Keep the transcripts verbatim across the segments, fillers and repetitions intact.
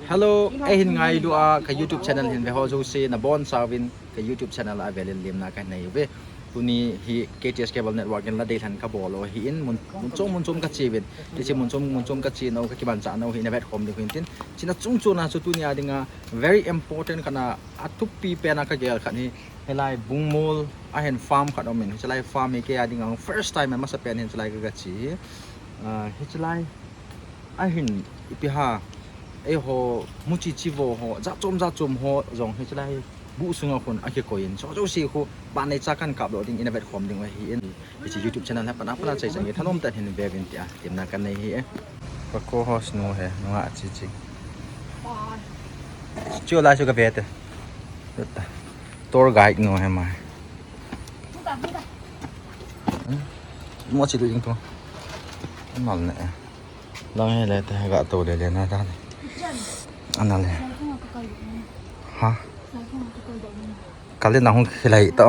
Hello, eihin ngailu a ka YouTube channel hin ve ho jouse nabonchauvin ka YouTube channel a velin lemna kanei uve. Tuni hi K T S Cable Network in la deilhen kabol u ahin, mun, mun chom mun chom kache uvin. Hiche mun chom mun chom kache nau, kakimanchah nau hi navetkhom diu hintin. Chuna chungchon a chu tuni a dinga very important khat a, athupi pen a kagel khat hi, hilai Bungmol a hin farm khat aumin, hichelai farm hi kei a dinga first time in, masapen hin hichelai kaga che hi. Ah, hichelai ahin ipi ham, eiho muchi chivo ho, jat chom jat chom ho jong hichelai buh sunga khun akikoi in. Chujouse khu ban neicha kahin kapdoh ding in, navetkhom diu ahin. Hiche YouTube channel hi apat apat a chaichai nge thanom tah in hin veuvin tia lemna kanei ahi e. Ka co-host nu hi, nunga chi chi. Chu lai chu kave te. Tour guide nu hi mai. Hmm? Mo chi lu jing tu. Mal ne. Lang hi le te ga to le le na ta. Ana le. Ha? Kal le na hung khilai ta.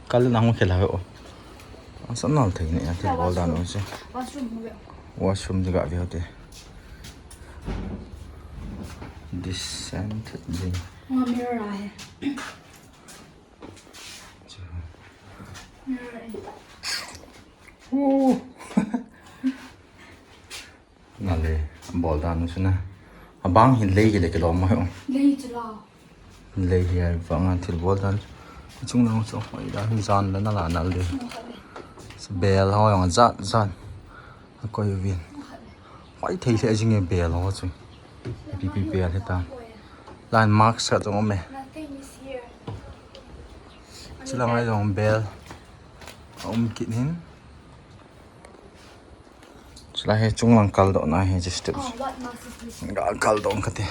Kal le na hung khilai o. Asa nal thei ne, thil bol dan u chu. Washroom chu ga ve u te. Descent jing. Mirror ahi. Mirror ahi. Uh. Nale, bol dan u chu na. Abang hi lei hi le kilom mo. Lei chu la. Lei hi ai vang a thil bol dan. Chung nang chu hoi dan jan le nala nal de. Bel ho jong jat jat. Akoi uvin. Hoi thei le jing e bel ho chu. Pi pi bel hi ta. Line mark sa jong um e. Chulanga jong bel. Um kit hin. Chulai hi chunglang kaldohna hi, just step. Ga kaldoh kate.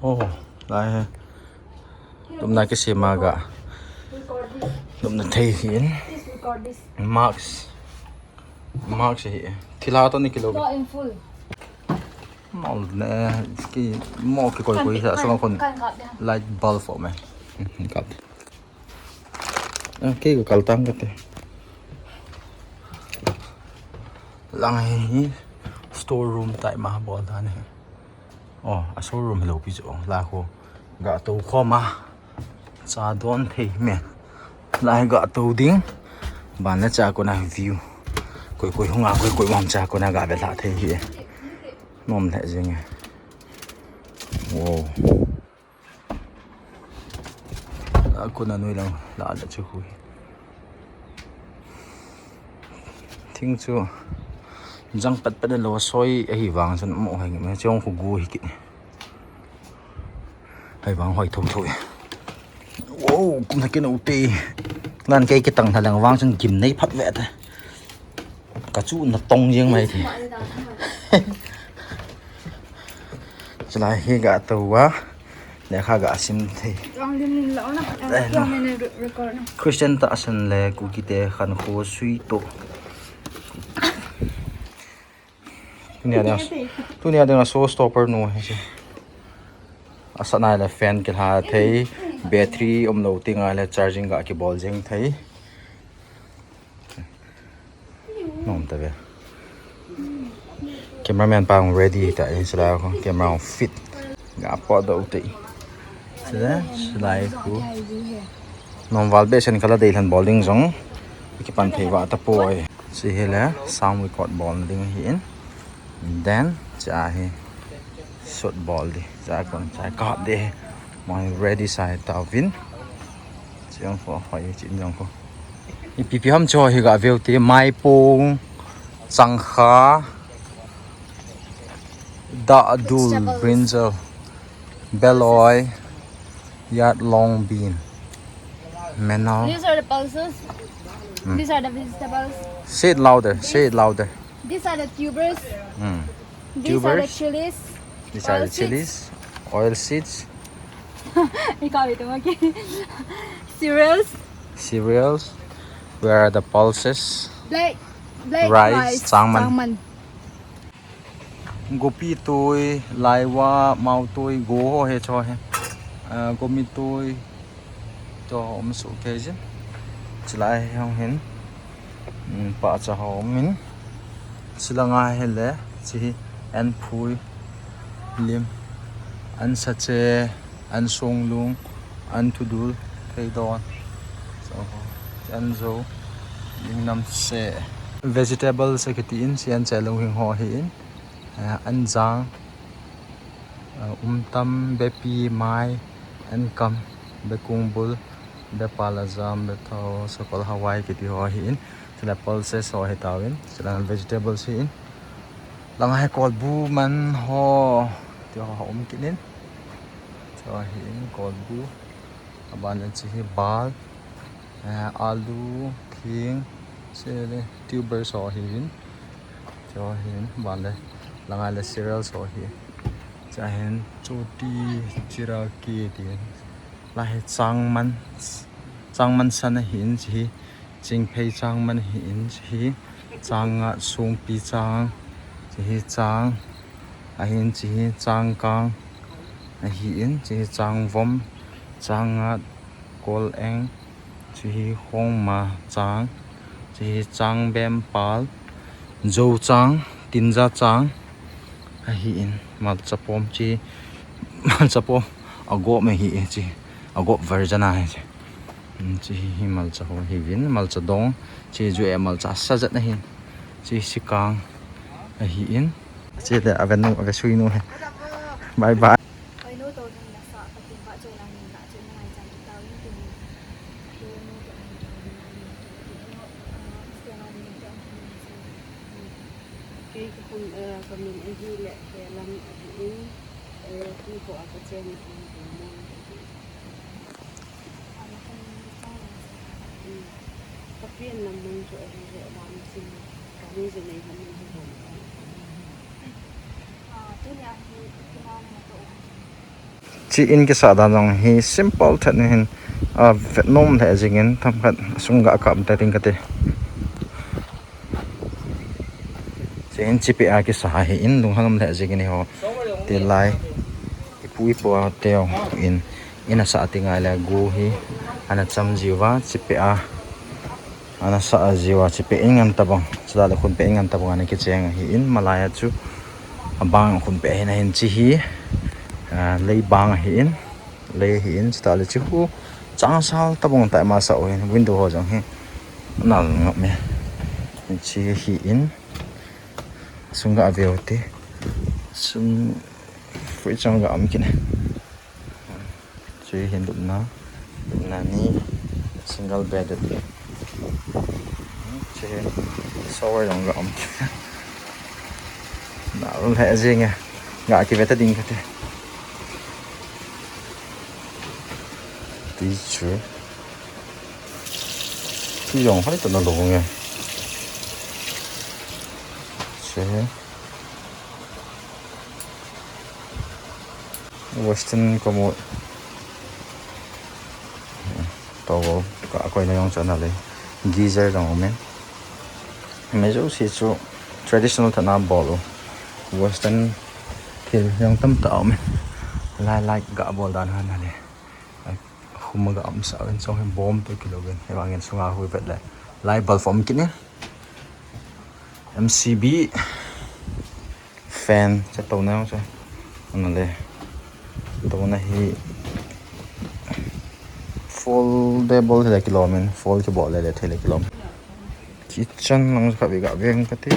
Oh, lai hi. Lupna kisem a ga. Lupna thei hin. Mask. Mask hi. Thilha to ni kilo. Not in full. Mol ne ki mo kikoi koi sa song kon. Light bulb for me. Kap. Okay, ka kal tang kate. Lang hi store room tai ma bol dan hi. Oh, a store room hi lo pi chu la khu. Ga to khom a. Cha don thei me. Lai ga to ding. Ban le cha kona view. Koi koi hung a koi koi mom cha kona ga ve la thei hi. Nom le jing e. Wow. A kona noi lang la la chu khu. Thing chu jang pat pat lo soi ahi vang chun mo hai nge chong khu gu hi ki. Hai vang hoi thum thui. Wow, kum na kin u te. Lan kei kitang na lang vang chun gim nei phat ve ta. Ka chu na tong jeng mai the. Chulai hi ga to a. Lekha ga sim thei. Ang lim lim lo na. Eh, no. Ang lim lim record na. Christian ta asan le Kuki te khan kho sui to. Tunia ding, tunia ding a show stopper nu hi si. Asa nai le fan kilha thei, battery um lo ti ngai le charging ga kibol jeng thei. Nom ta ve. Cameraman pa hung ready ta in sila ko camera hung fit. Ga pot do te. Sila, sila ko. Nom val be sen kala dei lhan bol ding jong. Ki pan thei va ta poi. Si hi le sound record bol ding hi in. Then, cha hi. Shot bol di. Cha kon, cha kap de. Mai ready sai ta vin. Chiang ko, hoi, chin jong ko. Ipi pi ham cho hi ga veu te, maipung, changkha, da dul, brinjal, beloi, yat long bean, menal. These are the pulses. Mm. These are the vegetables. Say it louder. Say it louder. These are the tubers. Mm. These are the chilies. These are the chilies. Oil seeds. Ikaw ito, okay. Cereals. Cereals. Where are the pulses? Black, black rice, rice, changman. Changman. Gopi tui, laiva, mau tui, go ho he cho he. Ah, gomi tui. To um su ke jin. Chilai hong hin. Hmm, pa cha ho um hin. Chilanga hi le, chi hi An phui lim, an sache, an songlung, an thudul, theidon, so, an jo, lingnam se. Vegetable se kiti in, si an che lung hing ho hi in, eh, an jang, eh, umtam, bepi, mai, an kam, bekung bul, bepal ajam, bethao, sakol hawai kiti ho hi in, sila pulses ho hi tawin, sila vegetable si in. Langa hi kolbu man ho, ti ho um kit in. Chu hi in kolbu. Aban le chu hi bal, eh, alu, thing, se le tubers ho hi in. Chu hi in, ban le langa le cereals ho hi. Chu hin choti, chira ki ti in. La hi changman, changman san ahi in chu hi. Chingphei chang man hi in, chu hi chang nga sungpi chang, chu hi chang, ahin chu hi chang kang, ahi in, chu hi chang vom, chang nga kol eng, chu hi hongma chang, chu hi chang bem pal, jo chang, tinja chang, ahi in, malcha pom chu, malcha pom, agop me hi e chu, agop version ahi chu. Hmm, chu hi, hi malcha ho hi vin, malcha dong, chu hi ju e malcha sa jat na hin. Chu hi sikang ahi in. Chu hi le ave nu, ave sui nu hi. Bye bye. Kei ka khun, eh, ka min ahi le, Kelam ahi in, eh, mi ko a ka chen in, Chi in kisa dan jong hi simple thet ni hin, a, vet nom le jing in themkhat sung ga kap ta ting kati. Chu in chipe a kisa hi in lunghang le jing in ho. Ti lai. Ipu ipa teu in, in asa ti ngai le gu hi, ana cham jiu va, chipe a, ana sa jiu va, chipe in ngan tabang, chula le khun pe in ngan tabang, ana kicheng ahi in, malai a chu, abang khun pe hin ahin chi hi, a, lei bang ahi in, lei ahi in, chula le chi hu, chang sal tabang tai ma sa u hin, window ho jong hi, nal ngap me, chi hi in, sung ga veu te, sung, fridge jong ga am kin. Chu hi lupna, lupna ni single bed ati. Chu hi shower jong ga um. Na le jing e. Ga kive ta ding kati. Ti chu. Ti jong hoi ta na lo nge. Chu hi. Western commode. Towel, ka koi na jong chu ana le. Geyser jong um in. Mizo si chu traditional tah na bol u. Western thil jong tam tah um in. Lai lai ga bol dan ana le. Huma ga um sa in chong hin bom to kilo in. Hivang in sunga hui vet le. Lai bulb um kit in. M C B. Fan, chu tona chu. Ana le. Tona hi foldable thei le kilom in, fold kibol le le thei le kilom. Kitchen lang kha ve ga veng kati.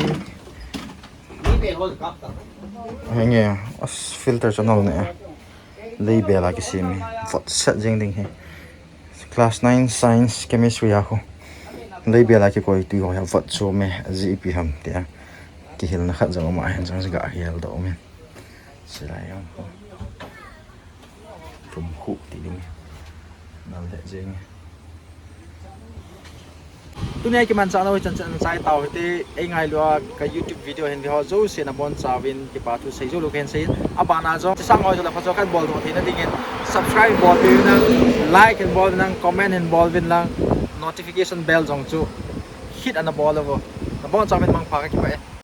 Henge, as filter channel ne. Lei bel a kisem e. Vot set jeng ding hi. Class nine science chemistry a khu. Lei bel a kikoi tui ho hi vot chu me, aji ipi ham tia. Kihilna khat jong um a hin jong ga hil doh um in. Silai jong khu. Tum khu ti ding. Nal le jeng. Tunia kimanchah nau hi chan chan chai tau hite, ei ngailu a ka YouTube video hin ve ho jouse nabonchauvin kipa thu sei joulou kahin sei in, abana jong chisang hoi jouleh phajo kahin bol doh theina dingin subscribe bol uvin lang, like hin bol uvin lang, comment hin bol uvin lang, notification bell jong chu hit ana bol uvo. Nabonchauvin mangpha, kakipah e.